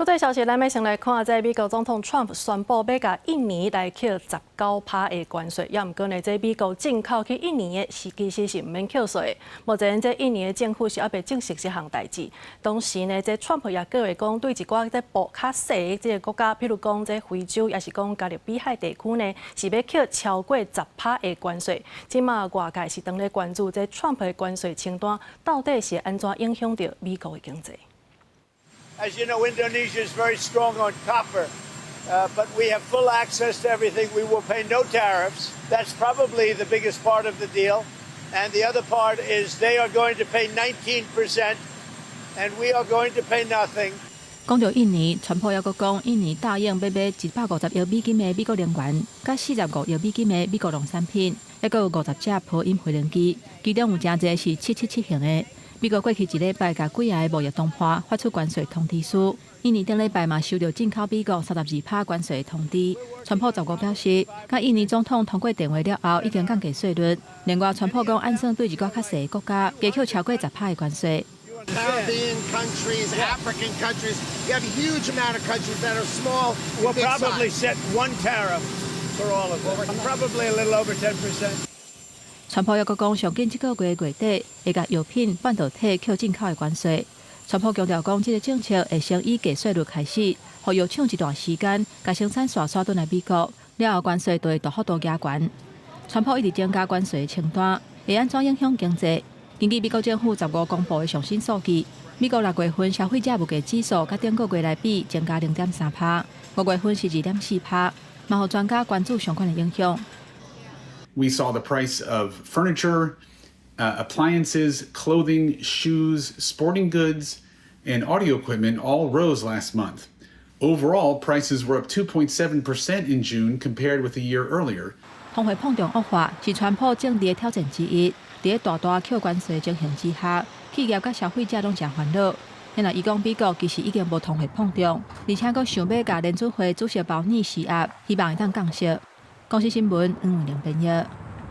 國際消息，咱欲先來看，這美國總統川普宣布欲共印尼來課19趴的關稅，也毋過呢，這美國進口去印尼的是其實是毋免課稅。目前這印尼的政府是猶未證實這項代誌。同時呢，這川普也閣會講，對一寡這步較細的這個國家，譬如講這非洲，抑是講加勒比海地區呢，是欲課超過十趴的關稅。這馬外界是當咧關注這川普的關稅清單到底是按怎影響著美國的經濟。 As you know, Indonesia is very strong on copper, but we have full access to everything. We will pay no tariffs. That's probably the biggest part of the deal. And the other part is they are going to pay 19%, and we are going to pay nothing. 講著印尼，川普猶閣講，印尼答應欲買150億美金的美國能源，佮45億美金的美國農產品，猶閣有50架波音飛行機，其中有誠濟是777型的。美國過去一禮拜共幾个貿易談判發出關稅通知書，印尼頂禮拜嘛收著進口美國32趴關稅的通知。川普15表示，佮印尼總統通過電話了後，已經降低稅率。另外，川普講按算對一寡較細的國家加課超過十趴的關稅。 Caribbean countries, African countries, you have a huge amount of countries that are small. We'll probably set one tariff for all of them, probably a little over 10%. 川普猶閣講，上緊這個月月底會共藥品、半導體扣進口的關稅。川普強調講，這个政策會先以低稅率開始，予藥廠一段時間，共生產線徙轉來美國，了後關稅就會大幅度加懸。川普一直增加關稅的清單，會按怎影響經濟？根據美國政府15公布的上新數據，美國6月份消費者物價指數佮頂個月來比增加0.3趴，5月份是2.4趴，嘛予專家關注相關的影響。 We saw the price of furniture, appliances, clothing, shoes, sporting goods, and audio equipment all rose last month. Overall, prices were up 2.7% in June compared with a year earlier. 通貨膨脹惡化是川普政治的挑戰之一。佇大大扣關稅情形之下，企業佮消費者攏誠煩惱。因為伊講美國其實已經無通貨膨脹，而且閣想欲共聯準會主席鮑爾施壓，希望會當降息。公視新聞黃偉玲編譯。